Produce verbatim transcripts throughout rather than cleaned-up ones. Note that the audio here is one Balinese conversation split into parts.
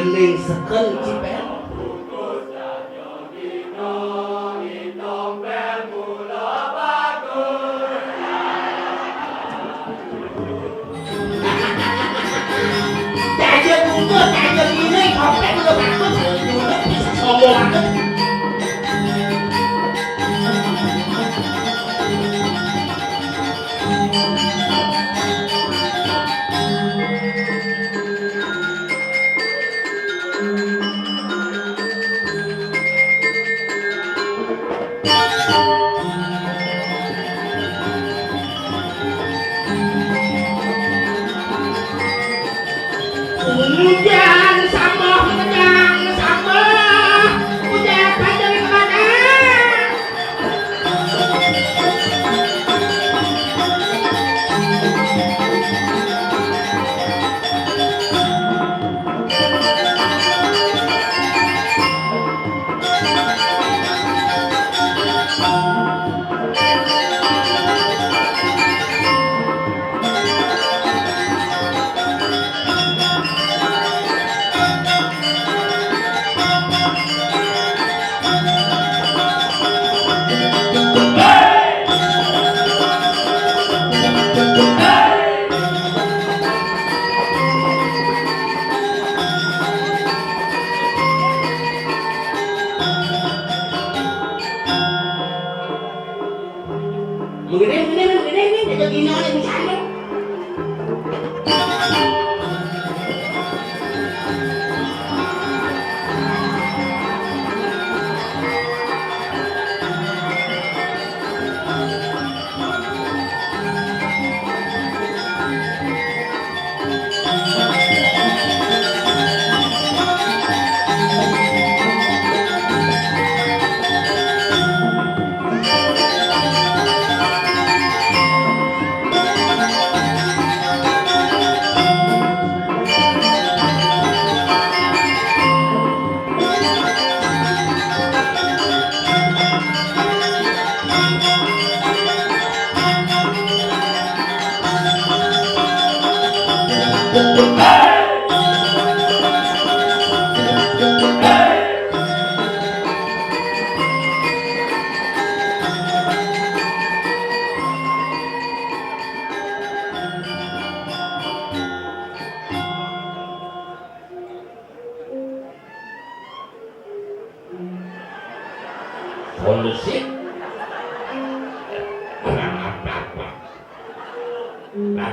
Ning seken cipel. Tajam bunga, tajam ini, kopek udah bagus, sombong banget. Ujan sambah, ujan sambah, ujan panjang kemana? Begini, begini, begini, begini, jadi gini, begini. Polisi. Nah,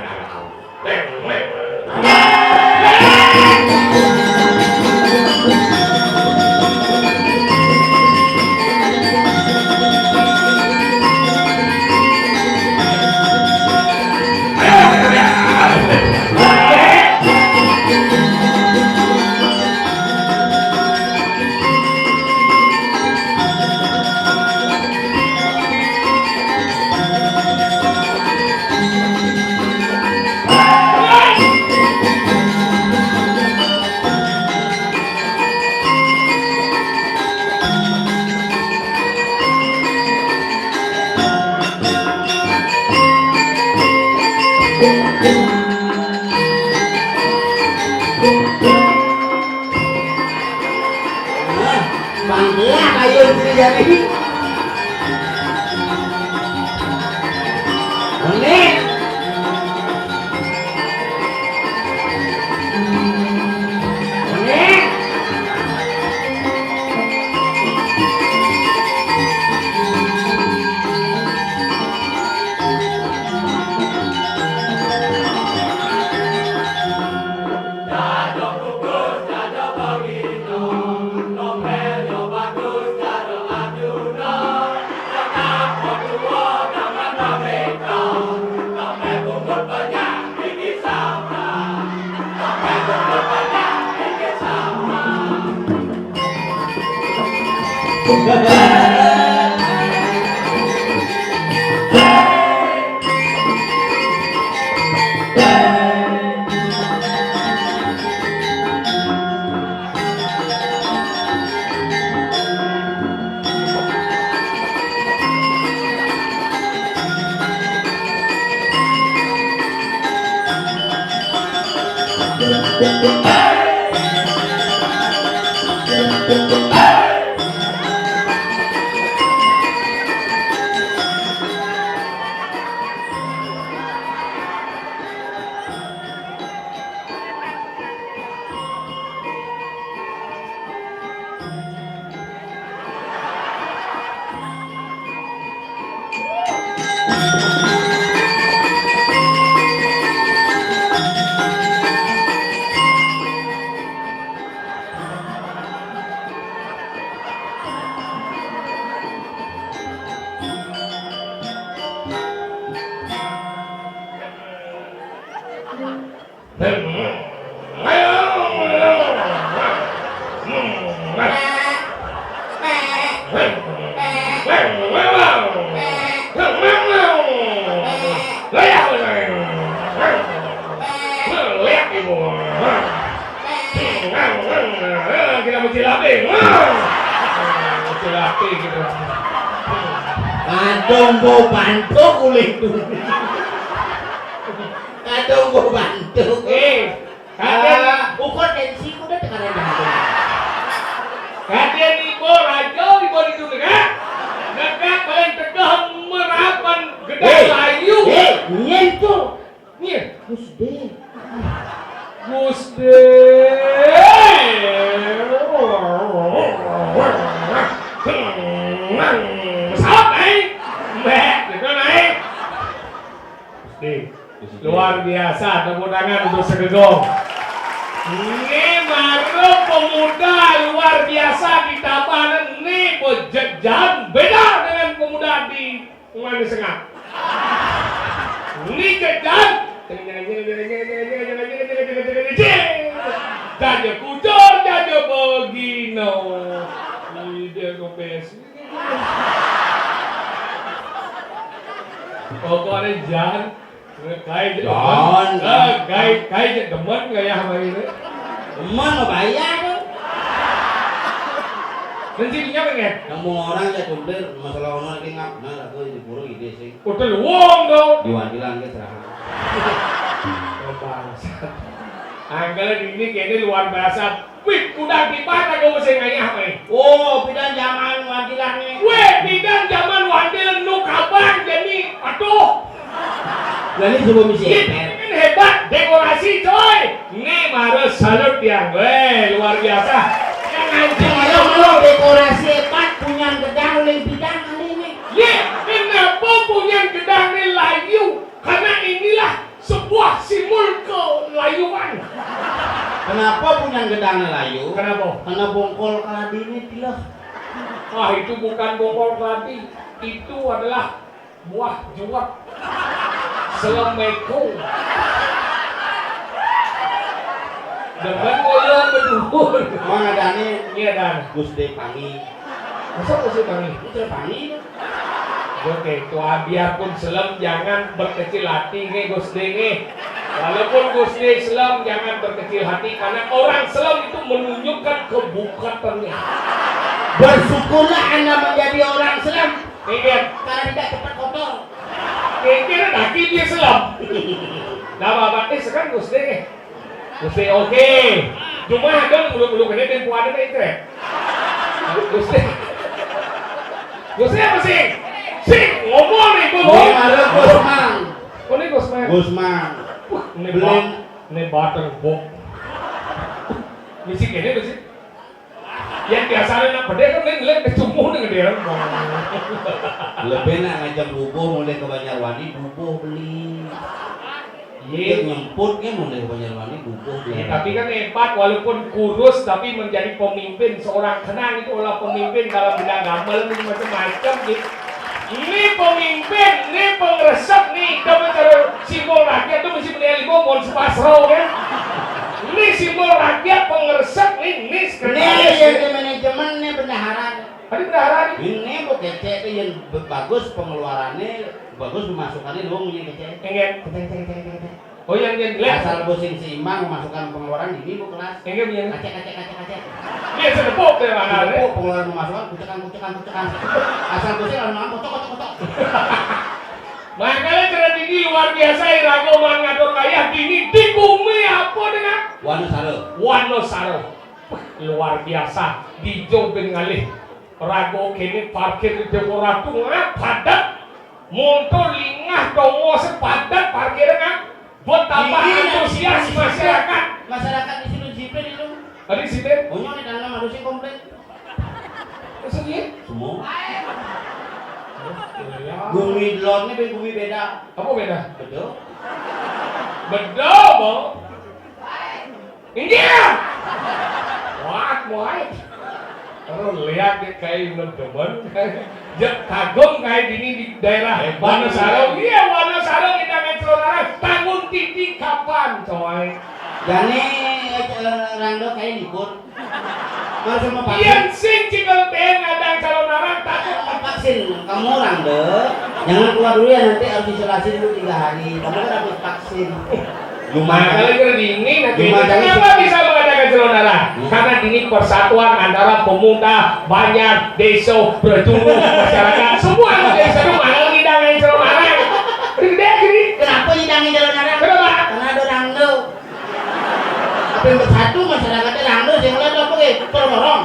panggilan ayo sini jadi. Menit. Lihat ibu. Kita mencilati. Mencilati gitu. Kadung bau bantuk kulit. Kadung bau bantuk. Eh, kadén, ah, ukur tensi kuda tekanan jantung. Kadén ibu raja, ibu di dunia. Negak paling tegah merapan gedang. Eh, layu. Eh, nyentuh. Iya, Gusti. Gusti. Pesawat naik. Mbak, gitu naik. Gusti. Luar biasa, tepuk tangan untuk segegong. Ini baru pemuda luar biasa di Tabanan. Ini bejejan, beda dengan pemuda di Mana sengak? Ni kejar. Jaja kujur, jaja begino. Ide kepes. Pokoknya jan. Kai je demen. Jan. Eh, kai, kai je demen gaya sama ini. Demen mau bayar tu. Dan sininya pengen. Yang mau orang je tumpir masalah orang lagi ngap. Nah, aku di pura ide sih. Udah luang tu. Di Wandilan ke serahan. Oh, bangsat. Angkal ini kayaknya luar biasa. Wih, udah di mana kau mesti ngayah, weh? Oh, pidan zaman Wandilan ni. Weh, pidan zaman Wandilan nu kaban jadi atuh. Jadi sebelum si Ini kan hebat, dekorasi, coy. Ini harus salut dia. Weh, luar biasa. Yang ngancing Kalau mau dekorasi hebat, punya gedang oleh pidan kali ini. Ye, kenapa punya gedang ni layu? Karena inilah sebuah simbol kelayuan. Kenapa punya gedang ni layu? Kenapa? Karena bongkol keladi ni tilah. Wah, itu bukan bongkol keladi. Itu adalah buah juwet. Selemekung. Dengan koyo bedul. Mang ada ni. Iya, Dan. Gusti Pangi. Masa Gusti Pangi? Gusti Pangi. Oke, tua biarpun selem jangan berkecil hati nih Gusti nih. Walaupun Gusti selem jangan berkecil hati karena orang selem itu menunjukkan kebukatannya. Bersyukurlah Anda menjadi orang selem. Iya. Karena tidak cepat kotor. Kira-kira daki dia selem. Nah, bapak ini sekarang Gusti. Gusti, oke. Cuma ada bulu-bulu gede dan puan itu ya. Gusti. Gusti apa sih? Sing, ngomong nih, gua. Oh, ada Gusmang. Oh, ini Gusmang. Gusmang. Wah, ini Belum. Bat-, ini batang bok. Misi gini, misi. Yang biasanya nak pedih kan lain, lain kecumuh dengan dia. Lebih nak ngajak bubuh mulai ke Banjarwani, bubuh beli. Iya. Nyemput kan mulai ke Banjarwani, bubuh beli. Ya, tapi kan hebat, walaupun kurus tapi menjadi pemimpin. Seorang kenang itu olah pemimpin dalam bidang gamelan itu macam-macam gitu. Ini pemimpin, ini pengresep nih, kita mencari simbol rakyat tuh mesti punya lima pohon sepasro kan. Ini simbol rakyat pengresep nih, ini sekretaris. Nih yang di manajemen nih bendahara. Tadi bendahara nih. Ini mau kecek tuh yang b-, bagus pengeluarannya, bagus pemasukannya dong yang kecek. Enggak. Kecek, kecek, kecek, kecek. Oh, yang, yang jelek. Asal pusing seimbang memasukkan pengeluaran di minggu kelas. Yang dia punya. Kacek, kacek, kacek, kacek. Dia sedepok deh, mana, deh? Sedepok pengeluaran memasukkan, kucekan, kucekan, kucekan. Asal pusing lalu makan, kocok, kocok, kocok. Makanya cerita ini luar biasa, irago mangatur kaya dini di bumi apa dengan? Wanosaro. Wanosaro. Wah, luar biasa. Di Jobin ngalih. Rago kene parkir di Dewa Ratu, ngap padat. Montor lingah dongo sepadat parkirnya, kan? Buat tambah antusias masyarakat. Masyarakat di situ jipe itu. Tadi sipe? Punya nih tanam harusnya komplit. Maksudnya? Semua. Gumi delon ini ben gumi beda. Apa beda? Bedo. Bedo, Bang. Inggih. Wah, muai. Terus lihat dia kayak bener demen. Dia kagum kayak gini di daerah Wonosalam. Iya, Wonosalam kita kan saudara. Tangun titik kapan, coy? Jani, eh, rangdo kayak libur. Harus mau vaksin. Yén sing cikel téh ngadang calonarang, takut vaksin. Kamu rangdo, jangan keluar dulu ya, nanti harus isolasi dulu tiga hari. Kamu kan harus vaksin. Nah, kalau ini nanti, kenapa bisa mengadakan calonarang? Hmm. Karena ini persatuan antara pemuda, banjar, desa, prajuru, masyarakat, semua anggota desa itu malah ngidangin calonarang. Gede gini. Kenapa ngidangin calonarang? Kenapa? Karena ada rangdo. Apa yang bersatu masyarakatnya rangdo, yang lain apa, eh, corong-corong.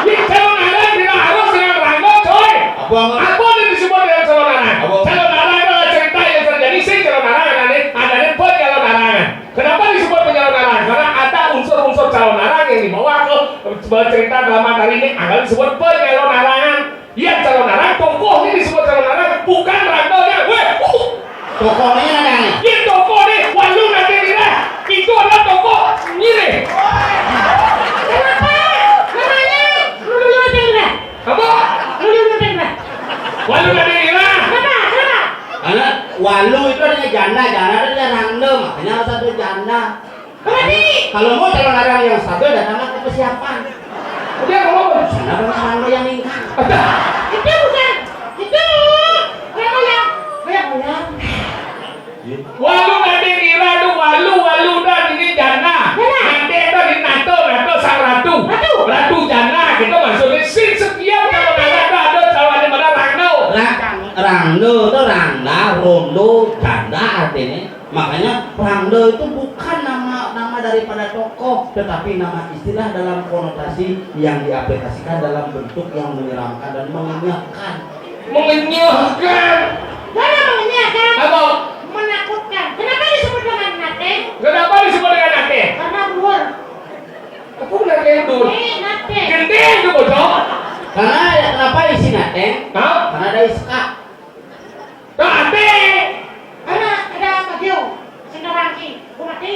Ini calonarang tidak harus dengan rangdo, coy. Apa, apa? Apa yang disebut dengan calonarang? Apa? Calonarang adalah cerita yang terjadi, sing calonarang, ada nih, ada nih, penyalonarangan. Kenapa disebut penyalonarangan? Karena ada unsur-unsur calonarang yang dibawa ke, ke cerita drama tari ini, akan disebut penyalonarangan. Yén calonarang, tokohné disebut calonarang, bukan rangdonya. Wéh, uh. Tokohné ada nih. Yén tokohné, walu nadé nirah, itu adalah tokoh nyirih. Kenapa? Namanya Lulu Lulu Tenggelam. Apa? Lulu Lulu Tenggelam. Walu nadé nirah. Kenapa? Kenapa? Karena walu itu artinya janda, janda itu artinya rangdo, makanya harus ada janda. Berarti kalau mau calonarang yang stabil, datanglah ke Pesiapan. Udah, ngomong. Sana banyak rangdo yang ningkang. Itu bukan. Itu rangdo yang goyang-goyang. Walu nadé nirah tuh, walu, walu dan ini janda. Janda. Nadé tuh di nato, nato sang ratu. Ratu. Ratu janda, gitu maksudnya. Sing setiap calonarang ada calonarang, mana rangdo. Ra-, rangdo tuh rangda, rondo, janda artinya. Makanya rangdo itu bukan nama, nama daripada tokoh, tetapi nama istilah dalam konotasi yang diaplikasikan dalam bentuk yang menyeramkan dan mengenyahkan. Mengenyahkan. Mana mengenyahkan? Apa? Menakutkan. Kenapa disebut dengan nateng? Kenapa disebut dengan nateng? Karena buur. Aku benar kayak dulu. Eh, nateng. Gendeng tuh, bocah. Karena ya, kenapa isi nateng? Hah? Karena ada iska. Tadi. Karena ada bagio, sing kawan ki, aku mati.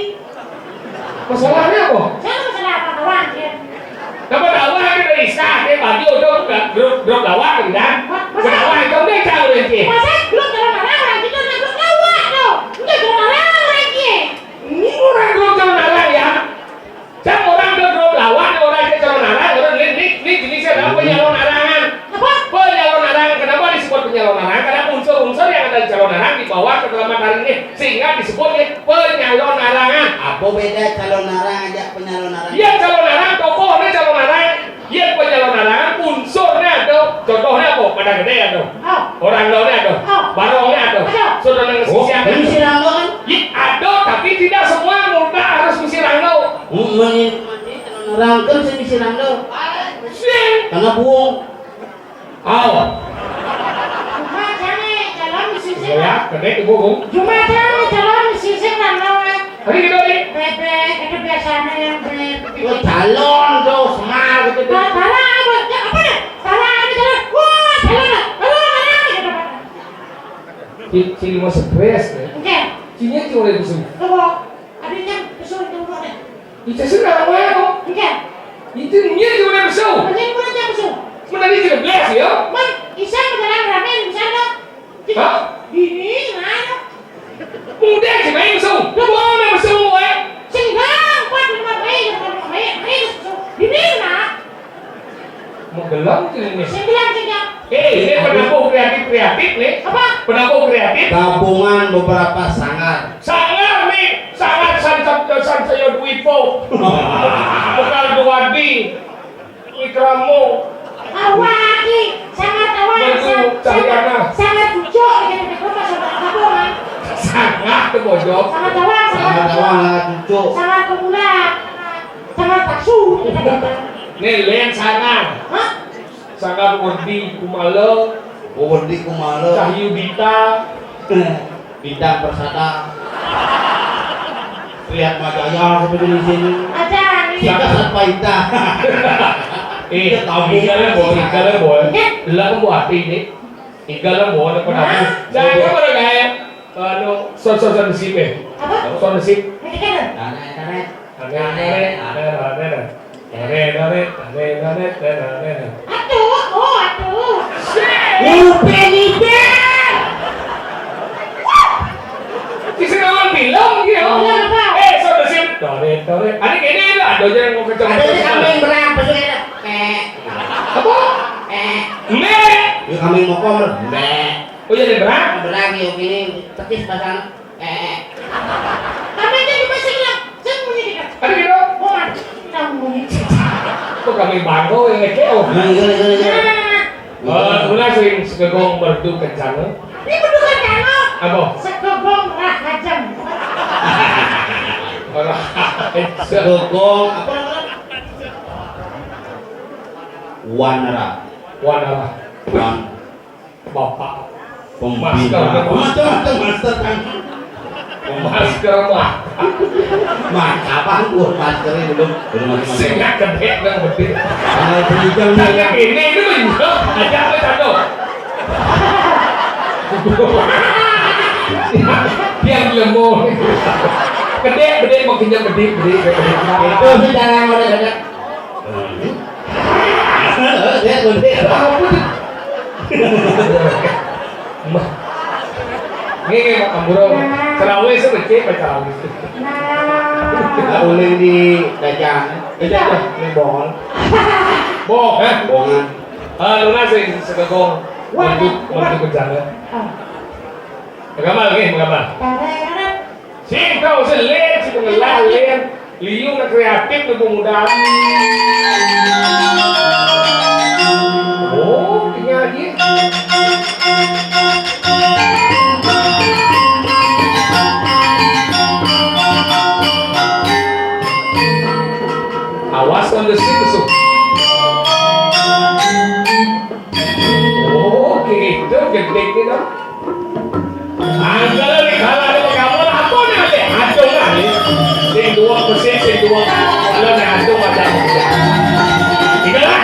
Masalahnya apa? Saya masalah apa kawan ki? Dapat tahu lagi dari Iska, dia bagi udah grup, grup lawak kan? Mas, mas. Kenapa itu dia tahu dia? Masa grup calonarang orang kita ada grup lawak tuh? Enggak calonarang orang ki. Ini orang grup calonarang ya. Cak orang ke grup lawak, orang ke calonarang, orang ini, ini, ini jenisnya adalah penyalonarangan. Apa? Penyalonarangan. Kenapa disebut penyalonarangan? Karena unsur-unsur yang ada di calonarang dibawa ke dalam materi ini, sehingga disebutnya penyalonarangan. Apa beda calonarang aja penyalonarang? Iya, calonarang, tokohnya calonarang. Iya, penyalonarangan, unsurnya ada. Contohnya apa? Pada gede ada. Oh. Orang lainnya ada. Oh. Barongnya ada. Ada. Saudara yang sisi ada. Ini si Rangga kan? Iya, ada, tapi tidak semua muda harus misi Rangga. Meni-, meni calonarang kan sing misi rangdo. Sing. Karena buung. Aw. Cuma jane calon di sisi. Iya, gede ibu, Bu. Cuma jane calon di sisi rangdo. Hari gitu, Dik. Bebek, itu biasanya bebek. Oh, calon tuh, semal gitu, Dik. Nah, salah apa? Ya, apa ya? Salah apa calon? Wah, calon lah. Calon lah, gitu, Pak. Ci-, cili mau stres, ya? Oke. Cinya cuma itu sih. Coba. Adanya besok itu udah. Itu sih nggak mau ya, kok. Enggak. Itu dia juga udah besar. Adanya udah dia besar. Mana dia tidak belas ya? Man, isang berjalan rame di sana. Hah? Ini mana? Muda sih main besar. Lu mau main besar, eh? Sing bang, kuat lima bayi, lima bayi, bayi besar. Ini mana? Mau gelang tuh ini. Sing bilang sing ya. Eh, ini penabuh kreatif-kreatif nih. Apa? Penabuh kreatif. Gabungan beberapa sanggar. Sanggar nih, sanggar Sansa-, Sansaya Dwipo. Bekal Duwadi. Wikramo. Awaki, sangat awak, Madu sang-, Cahyana. Sangat cucuk, gitu, gitu, pas sama gabungan. Sangat tuh, Bojok. Sangat awak, sangat, sangat awak, sangat cucuk. Sangat pemula, sangat paksu. Nih, Len sangat. Hah? Sangat Werdi Kumala. Oh, Werdi Kumala. Cahyu Dita. Bintang Persada. Triatma Jaya seperti di sini. Aja, nih. Siapa Satpaita? Eh, tahu. Igal lah, boy, igal lah, boy. Eh? Lah, kamu hati ini. Igal lah, boy, apa kamu? Hah? Jangan, apa dah, kayak, anu, son, son, son, sip, eh. Apa? Son, sip. Ini kan? Aneh, aneh. Aneh, aneh, aneh, aneh, aneh. Tare, tare, tare, tare, tare, tare. Aduh, oh, aduh. Upin Ipin. Bisa lawan film gitu. Iya, Pak. Eh, saudara sih, Toret, toret. Ada kene ada, ada aja yang mau kenceng. Ada sih kambing berang, pasti ada. Pek. Apa? Pek. Mek. Ya kambing mokor, mek. Oh iya, ada berang? Berang, yuk, ini petis pasang. Pek. Kambing itu juga sih, ya. Saya punya kita. Ada gitu? Oh, ada. Kita punya. Kok kambing bangko yang ngecek, oh? Nah, iya, iya, iya. Nah. Eh, ulah sing segegong merdu kencang, eh? Ini merdu kencang, oh. Apa? Segegong rahajeng. Ora. Segegong apa namanya? Wanara. Wanara. Wan. Bapak. Pembina. Master. Master, master, master, kan. Masker mah. Mah, kapan gua maskernya belum? Belum masih. Sing gak gede nang gede. Kalau penunjang dia. Ini, ini mah juga aja apa, Cando? Dia lemo. Gede, gede, makinnya gede, gede, gede. Itu sih cara yang udah gede. Dia gede. Mah. Ini kayak Mak Amburo. Cerawe sih becek, Pak Cerawe. Nah, ulin di Dajang. Iya, nih, Bongol. Boh, eh? Bongan. Ah, lu nasi segegong. Wah, untuk, wah. Untuk berjalan. Ah. Menggambar, oke, menggambar. Sing tau sih, Lin, sing ngelah, Lin. Liu na kreatif na pemuda. Oh, tinggal aja. Awas on the scene, so. Oh, gitu, gede gitu. Angkala nih, kalau ada pegawai, apa nih, Ade? Adung lah, nih. Sing dua, mesin, sing dua. Kalau nih, adung, ada. Tiga lah.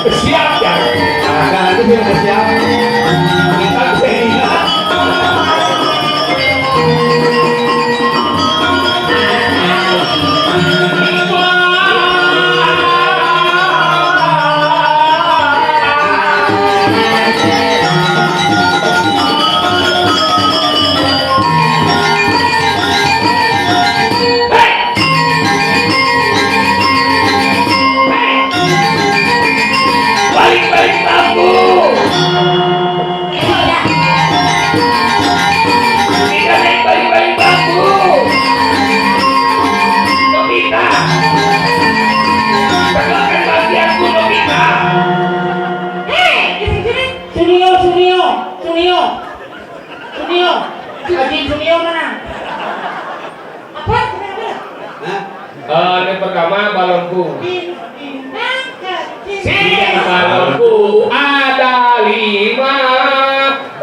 Siap, ya? Agak lagi dia udah siap. Kita bisa ingat. Balik-balik bambu. Kita naik balik-balik bambu. Nobita. Tegakkan bagianku, Nobita. Hei, Sunio, Sunio, Sunio. Sunio. Haji Sunio mana? Apa? Kenapa? Hah? Eh, yang pertama balonku. Sing balonku ada lima,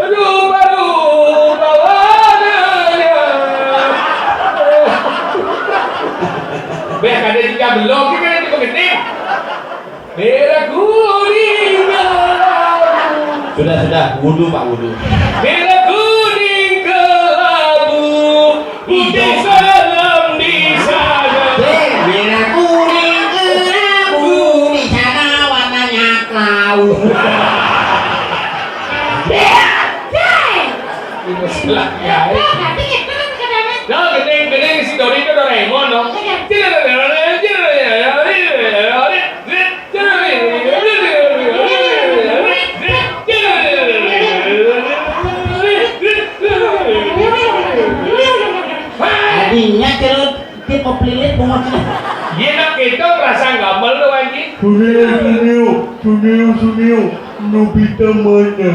rupa-rupa warnanya. Beh, kada juga belum, kita itu begini. Merah kuning kelabu. Sudah, sudah. Wudu, Pak, wudu. Merah kuning kelabu, putih serem di sana. Eh, merah kuning kelabu, di sana warnanya kelabu. Ini masalah, ya. Nah, gede-gede si Dori itu Doraemon, no? Iya. Adinya cerut, dia mau pelilit bungusnya. Iya, nak, itu perasaan gamal tuh, anjing. Sunio, Sunio, Sunio, Sunio, Nobita mana?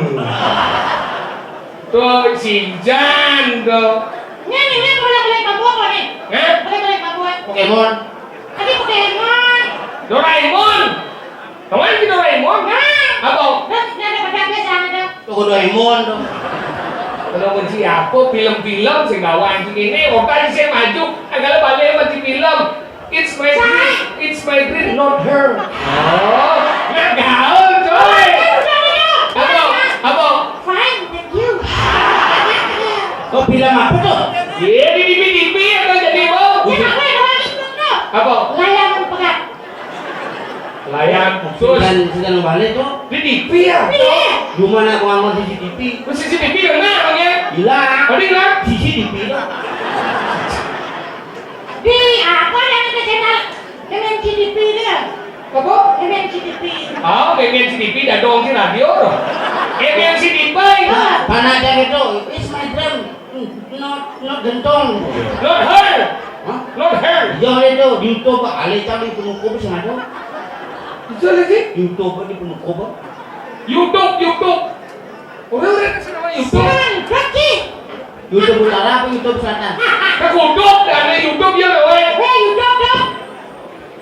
Tuh, si Jan, tuh. Ini, ini, ini, boleh, boleh, Papua apa nih? Hah? Boleh, boleh, Papua. Pokemon. Tadi Pokemon. Doraemon. Kawan si Doraemon. Nah. Apa? Nah, nah, ada pada biasa ada. Toko Doraemon to. Kalau kunci apa film-film sing gawan sing ini, otak sing maju, kalau balik sama di film. It's my dream. It's my dream, not her. Oh, nggak gaul, coy. Apa? Apa? Fine, thank you. Oh, film apa tuh? Iya, di T V, T V atau jadi mau? Ya, apa yang orang itu tuh? Apa? Layangan pegat. Layangan putus. Dan sedang balik tuh. Di T V ya? Iya. Cuma nak gua ngambil C C T V. Terus C C T V kena, Bang, ya? Hilang. Tadi hilang? C C T V lah. Di apa yang ada channel M N C T V itu kan? Apa? M N C T V. Oh, M N C T V dadong si radio tu. M N C T V. Nah, panak dia gitu. It's my dream. Not, not gentong. Not her. Hah? Not her. Iya, itu di YouTube, alih cari penukup sing ada. Itu lagi? YouTube di penukup. YouTube, YouTube. Orang-orang kan senang YouTube. Senang, Baki. YouTube Utara apa YouTube Selatan? Kekutuk, ada YouTube ya, weh. Weh, YouTube dong.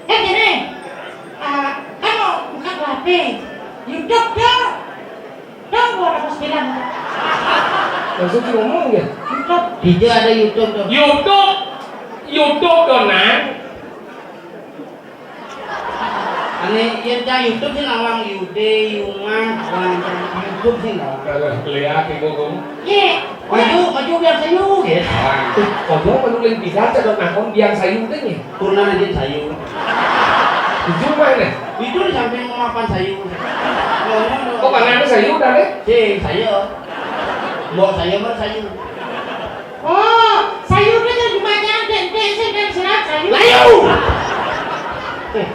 Eh, gini. Ah, kan mau buka H P. YouTube dong. Dong, gua harus bilang. Langsung ngomong ya. YouTube. Di dia ada YouTube dong. YouTube, YouTube dong, Nang. Ane, ya, cah YouTube sih nawang Yude, Yungan, wah, YouTube sih nawang. Alah, lihat ibu kamu. Ye. Maju, maju biar sayu, gitu. Eh, kodong maju lain pisan, cedok nakon biang sayu teh nih. Turunan aja sayu. Di rumah nih. Itu di samping rumah pan sayu. Ngomong dong. Kok mana ada sayu tadi? Si, sayu. Mbok sayu, mbok sayu. Oh, sayu itu yang dimakan, dek, dek, sing, dek, serat, sayu. Layu! Eh,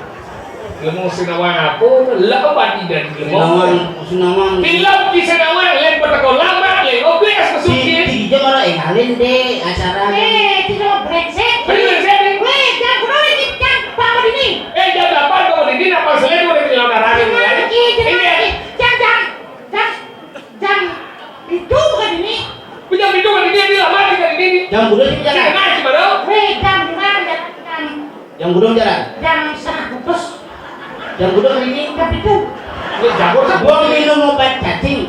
ilmu sinawang apa? Lah, apa tidak ilmu? Sinawang, sinawang. Film di sinawang, lain pada kau lama, lain obes, si, masuk dia. Tiga malah engalin deh, acara. Eh, tidak brengsek. Brengsek, nih. Weh, jangan kenal ini, jangan bangun ini. Eh, jam delapan bangun ini, apa selain udah bilang darah ini, ya? Jangan, jangan, jangan, jangan, jangan. Jam itu bukan ini. Jam itu bukan ini, ini lama di kali ini. Jam berapa sih, jam? Saya naik, Bro. Weh, jam lima, jam enam. Jam berapa, jam? Jam setengah putus. Jam berapa ini? Jam itu. Ini jago kan? Gua minum obat cacing.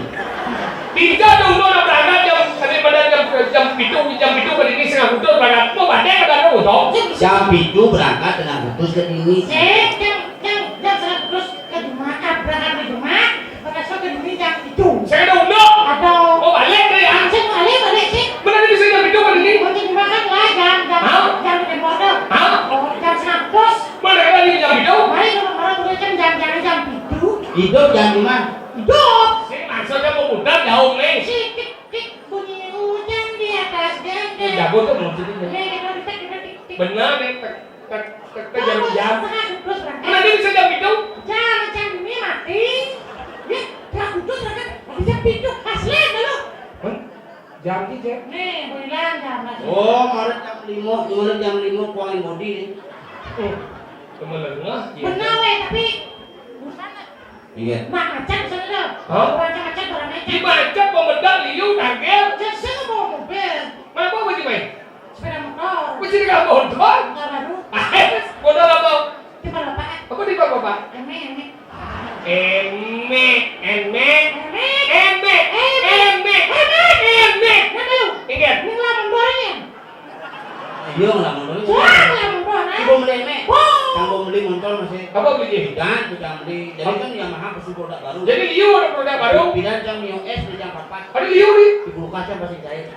Tiga tuh, gua udah berangkat jam, tadi pada jam, jam itu, jam itu kali ini setengah putus berangkat. Mau banding ada tuh, dong? Jam itu berangkat setengah putus ke sini. Cek, jam, jam, jam setengah putus. Ke Jumat, berangkat ke Jumat, berangkat ke Jumat jam itu. Saya ada undang. Atau mau balik deh ya. Langsung balik, balik sih. Mana bisa jam itu kan ini? Mau ke Jumat kan lah, jam, jam, hah? Jam di motor. Hah? Oh, jam seratus. Mana ada di jam itu? Mari ke rumah orang tua jam, jam, jam, jam itu. Hidup jam lima. Hidup. Saya maksudnya mau muda jauh nih. Si tik, tik, bunyi hujan di atas genteng. Jago tuh maksudnya. Nih, kita tik, tik, tik, tik. Benar nih, tik. Tek, tek, tek, jam, jam. Setengah dua belas berangkat. Mana dia bisa jam itu? Jam, jam ini mati. Ya, setengah dua belas berangkat. Bisa pintu. Asli, apa lu? Hah? Jam ini, jam? Nih, gua bilang jam, Mas. Oh, kemarin jam lima, kemarin jam lima, kuangin body nih. Hmm. Cuma lengah, ya. Benar, weh, tapi busana. Iya. Nah, macet sana dah. Hah? Macet, macet, barang macet. Di macet, pembedak, liu, tangkil. Macet, saya mau mobil. Mana bawa baju main? Sepeda motor. Baju sepeda motor? Enggak baru. Motor apa? Di mana, Pak? Apa di mana, Pak? Eme, eme. Eme, eme. Eme. Eme. Eme. Eme. Eme. Eme. Mana lu? Ingat. Ini ngelamun bornya. Iya, ngelamun bornya. Wah, ngelamun bornya. Ibu beli eme. Wah. Yang mau beli motor masih. Apa beli? Dan, kita beli. Jadi kan Yamaha pasti produk baru. Jadi Liu ada produk baru. Bidan jam Mio S di jam empat. Ada Liu nih. Di kulkasnya masih jahit.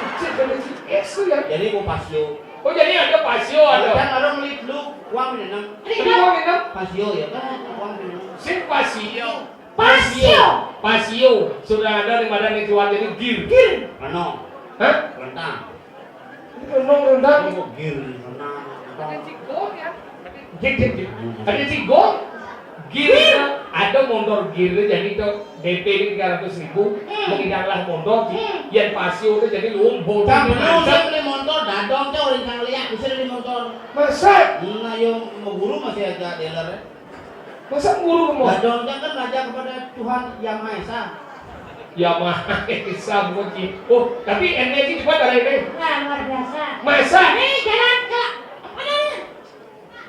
Kecil dari si S tuh ya. Jadi mau Pasio. Oh, jadi ada Pasio, ada. Dan orang beli dulu, uang minum. Beli uang minum. Pasio ya kan, uang minum. Sing Pasio. Pasio. Pasio. Sudah ada di mana nih tuan jadi gir. Gir. Mana? Hah? Rentang. Ini renung rendang. Ini kok gir, renang, renang. Ada cigong ya? Gir, gir, gir. Hmm. Ada cigong. Gir, gir. Ada motor gir, jadi itu D P ini tiga ratus ribu. Hmm. Mengidanglah motor, hmm. Yang Pasio itu jadi lumbung. Tapi lu saya beli motor, dadong, cok, orang yang lihat, bisa beli motor. Masa? Hmm, ayo, mau guru masih ada dealer, ya? Masa guru mau? Dadong, kan belajar kepada Tuhan Yang Maha Esa. Yang Maha Esa, bukan gitu. Oh, tapi energi cepat hari ini. Wah, luar biasa. Masa? Ini jalan ke, apa namanya?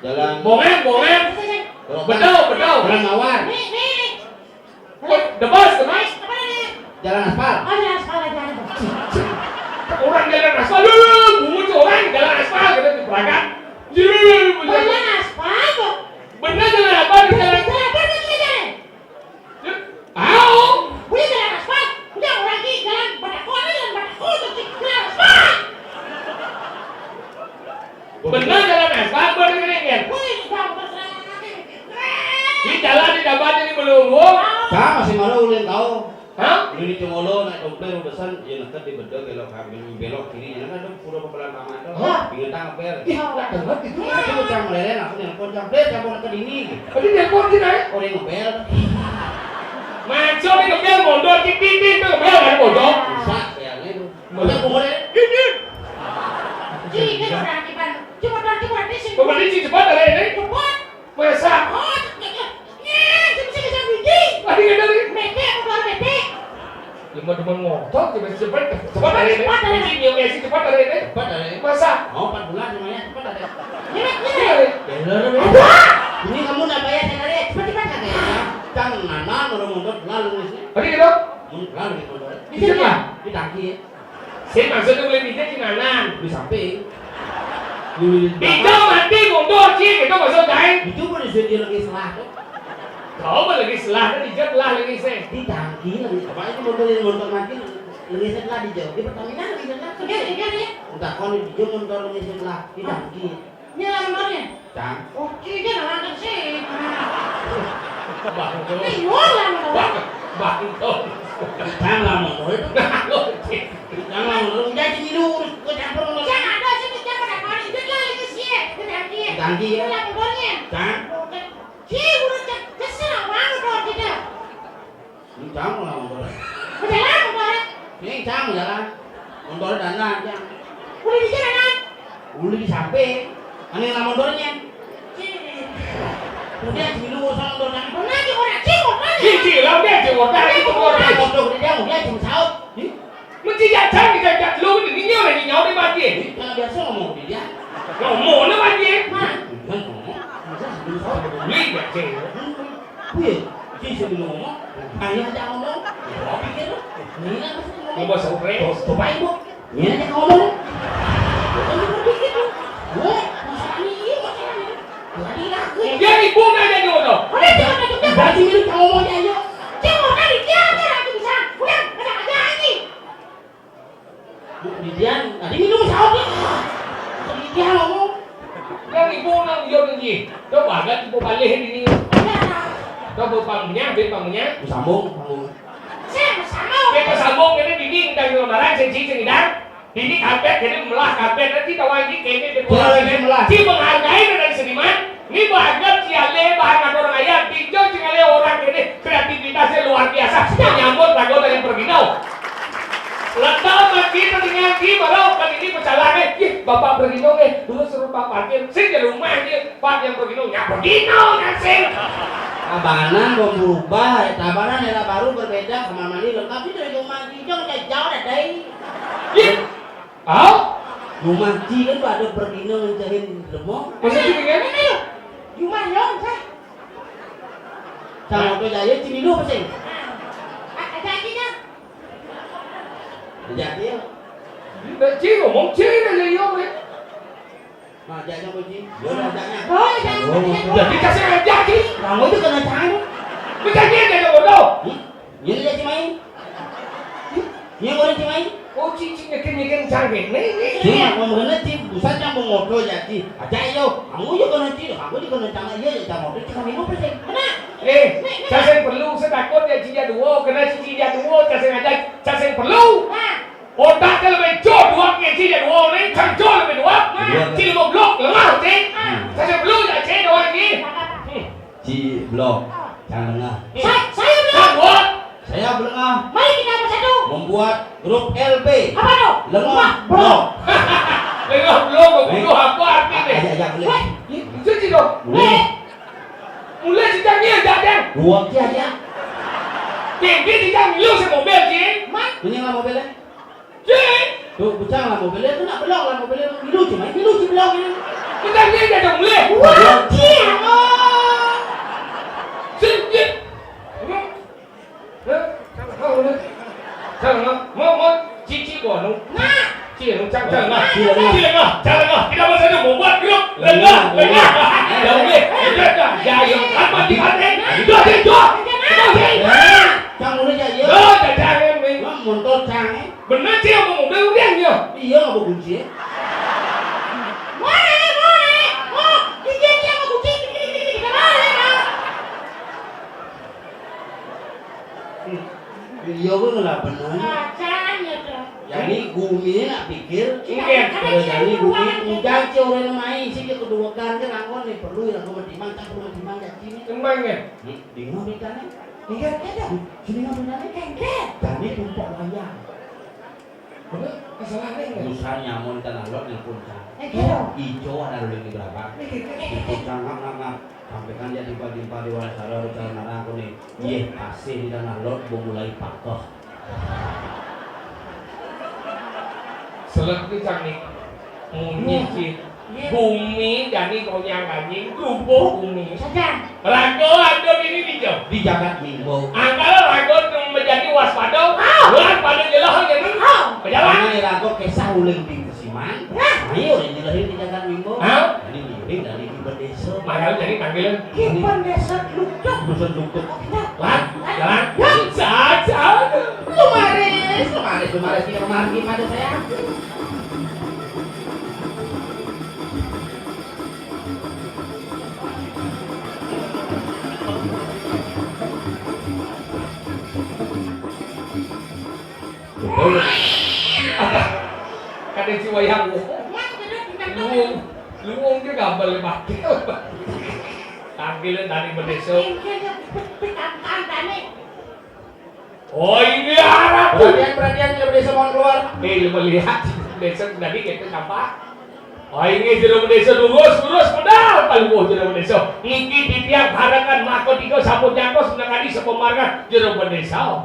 Jalan. Bongan, bongan. Jalan, Betul, betul. Jalan mawar. Nih, nih. Wah, the bus, the bus. Apa nih? Jalan aspal. Oh, jalan aspal, jalan aspal. Orang jalan aspal, lu, lu, lu, bungut orang jalan aspal, gitu, berangkat. Jalan aspal kok. Bener jalan aspal, jalan. Jalan apa nih, jalan? Au! Boleh jalan aspal? Udah, orang ki jalan batako, ada jalan batako, terus ki jalan aspal. Bener jalan aspal, bener ini kan? Wih, sudah, udah, sudah, sudah. Ini jalan di dapat ini belum, Bu? Sama si Malu ulin tahu. Hah? Ini di Congolo, naik dompet, udasan, ya, neket di bedel, belok, belok kiri, ya, kan, pura pepelan paman. Hah? Inget ngebel. Ih, nggak dengar gitu. Itu cang meleleh, langsung nelpon, "Cang, Bel, cang mau ke dini." Tadi nelpon sih, Nay. Oh, dia ngebel. Maco nih ngebel, mondor, cik, cik, cik, tuh ngebel, kan, mondor. Bisa, ya, ini. Udah, umurnya. Ini. Cik, ini udah akibat. Cuma udah akibat di sini. Pembeli cik cepat ada ini. Cepat. Masa? Oh, cepat, cepat. Nyeh, cepat, cepat, cepat, biji. Tadi nggak ada nih. Mepet, mondor, mepet. Ya, mau demen ngotot, coba cepat, cepat dari ini. Cepat dari ini. Kunci nyium esi cepat dari ini. Cepat dari ini. Masa? Oh, empat bulan semuanya, cepat dari ini. Iya, iya. Iya, dari ini. Ada. Ini kamu nak bayar saya dari, cepat, cepat, cepat. Kan nana, kalau mau buat lalu, sih. Tadi gitu? Mau lalu gitu, Bang. Di sini lah. Di tangki, ya. Saya maksudnya boleh pindah di mana? Di samping. Di Pindah mati, mundur, cik, itu maksud saya. Itu pun disuruh dia lagi selah, tuh. Kau mah lagi selah, kan hijau telah lagi, sih. Di tangki lagi. Apa itu motor yang motor mati? Lagi setelah di jauh. Di Pertamina lagi setelah. Iya, iya, iya. Entah kau di jauh motor lagi setelah. Di tangki. Ini lah motornya? Cang. Oke, dia nggak nangkep sih. Bang, Ini nyual lah motor. Bang, Bang, Cang lah motor itu. Cang lah motor. Udah sini dulu, gue campur motor. Cang ada sini, Cang ada kali. Dia lah lagi sih, gue tangki. Tangki ya. Ini lah motornya. Cang. Oke. Cih, udah cek, terserah banget kalau kita. Ini cang lah motor. Udah lah motor. Ini cang jalan. Motor dandan, cang. Udah di jalan. Udah di samping. Ini lah motornya. Cih. Udah, sini dulu urusan motor cang. Pernah aja orang cih, motor. Cih, cih, lah udah, cih, motor. Udah, cih, motor. Motor. Motor, udah, dia, udah, cih, saut. Ih. Mesti jajan di jajan lu, ini nyawa, ini nyawa, dia mati. Ih, kan biasa ngomong dia. Ngomong, dia mati. Nah. Bukan ngomong. Bukan sebelum saut. Beli, ya, cih. Wih, si sebelum ngomong, ayo aja ngomong. Gua pikir lu, ini apa sih ngomong? Ngomong saut, Re. Tuh, tuh, Pak Ibu. Ini aja ngomong. Bukan gua pikir lu. Gua, masalah ini, iya, masalah ini. Jadi lagu. Ya, ibu nanya dulu, tuh. Udah, jangan, jangan, jangan. Berarti ini kita ngomong aja, yuk. Cuma tadi dia aja lagi bisa. Udah, udah, ada lagi. Bu, Didian, tadi minum saut ya. Didian ngomong. Yang ibu nang yo nang ye. Coba agak ibu balik ini. Coba pangnya, be pangnya. Sambung, sambung. Saya bersama. Be sambung ini dinding dan yo narang sensi sengidang. Dinding kapet jadi melah kapet nanti tawa ini kene dekorasi. Melah. Ci menghargai dari seniman. Ini bahagia ci ale bahan atur ayat. Pinjol ci ale orang ini kreativitasnya luar biasa. Menyambut lagu dari Pergino. Letak lagi telinga ki baru kan ini pecalang eh. Ih, bapak Pergino eh, dulu suruh bapak parkir. Sing di rumah dia, Pak yang Pergino, nya Pergino nya sing. Tabanan belum berubah, eh, tabanan era baru berbeda, kamar mandi lengkap itu di rumah Kijong, kayak jauh ada dai. Ih, au? Rumah Ci kan ada Pergino ngencehin lemong. Maksudnya gimana? Rumah nyong, sah. Sama tuh jaya Ci milu apa sih? Ada acinya. Jadi ya. Ci ngomong Ci aja ya, Bre. Nah, ajaknya apa, Ci? Ya, ajaknya. Oh, ajaknya. Oh, jadi kasih aja, Ci. Kamu itu kena cang. Bukan dia aja bodoh. Hmm? Ini aja Ci main. Ini orang Ci main. Oh, Ci, Ci nyekin-nyekin cang ini. Ci, mau bener, Ci, bukan cang mau ngobrol ya, Ci. Aja yo, kamu juga kena Ci, kamu juga kena cang, iya, ya, cang ngobrol, Ci, kamu apa sih? Kena. Eh, saya perlu, saya takut ya, Ci ya dua, kena Ci, Ci ya dua, saya ngajak, saya perlu. Nah. Otak ka lebih jauh dua ke ci, dua ni, kan jauh lebih dua. Dua. Ci lima belas, lengah, ci. Hmm. Saya belum nak ci dua ni. Hmm. Ci blok, yang lengah. Hmm. Saya, saya belum. Kan buat. Saya belengah. Mari kita bersatu. Membuat grup L B. Apa tu? Lengah Blok. Lengah Blok, eh. Butuh apa arti ni? Ajak, ajak, boleh. Weh. Cuci tu. Boleh. Eh. Mula ci tanya, ajak dia. Buat dia, dia. Dia, dia, dia, dia, dia, saya mobil, ci. Mat. Ini lah mobil, eh. Cik. Tu, bujang lah mobil dia tu nak belok lah mobil dia tu. Milu cuma, milu cuma belok ni. Bukan dia dah dah mulai. Wah, cik, Allah. Cilengah. Cilengah, cilengah. Tidak bisa dia membuat grup. Lengah, lengah. Ya, oke. Ya, ya, ya, ya. Kan mati hati. Dah, dah, dah. Dah, dah. Cang dulu aja, iya. Dah, dah, jangan, Ming. Wah, motor cang, eh. Bener sih, yang mau mobil udah, ya. Iya, nggak mau kunci, ya. Wah, wah, wah. Iya, iya, mau kunci. Kita balik, Bang. Iya, gue ngelah bener. Acan ya, Cak. Jadi, gumi nak pikir, mungkin. Kalau jadi gumi, udah sih orang main sih, dia kedua kan, dia langkon nih, perlu ya, gue mendimang, tak perlu mendimang, jadi ini. Emang ya? Hmm, bingung nih, kan, ya? Iya, iya, iya. Sini nggak benar, kan? Jadi tumpok wayang. Bener? Masalahnya enggak? Urusan nyamun tanah lot nelpon cang. Eh, gitu. Ijo ada dulu di berapa? Eh, gitu. Nelpon cang, ngap, ngap, ngap. Sampaikan dia tiba-tiba di Wanasara, ada cara ngarang aku nih. Iya, kasih di tanah lot, mau mulai pakoh. Selek ni cang ni. Munyi, iya, cin. Iya. Bumi jani gonyang ganjing, rubuh bumi. Sajan. Raga ada ini di jauh. Di jagat minggu. Angkala raga menjadi waspada. Ah. Waspada jelas aja ni. Ah. Berjalan. Ini raga kisah uling di Kesiman. Nah. Ayo, ini lahir di jagat minggu. Hah? Ini miring dari di desa. Makanya jadi panggilan. Kipan desa Luktuk. Dusun Luktuk. Lan, jalan. Saja. Lumaris, lumaris, lumaris, kita kemarin gimana saya? Apa? Kada si wayang. Luung, luung dia gabal pakai. Tangkil tani berdesa. Oh, ini arah. Perhatian, perhatian, tidak berdesa mohon keluar. Eh, lu melihat berdesa tadi kita nampak. Oh, ini jero berdesa lurus, lurus, pedal, paluh jero berdesa. Niki titiang harakan mako tiga sapu jangkos, menangani sepemarkan jero berdesa.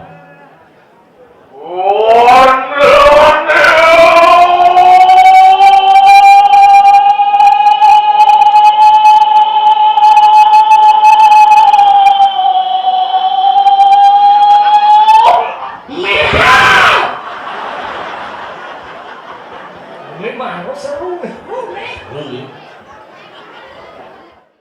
Ini mah seru. Seru, nih.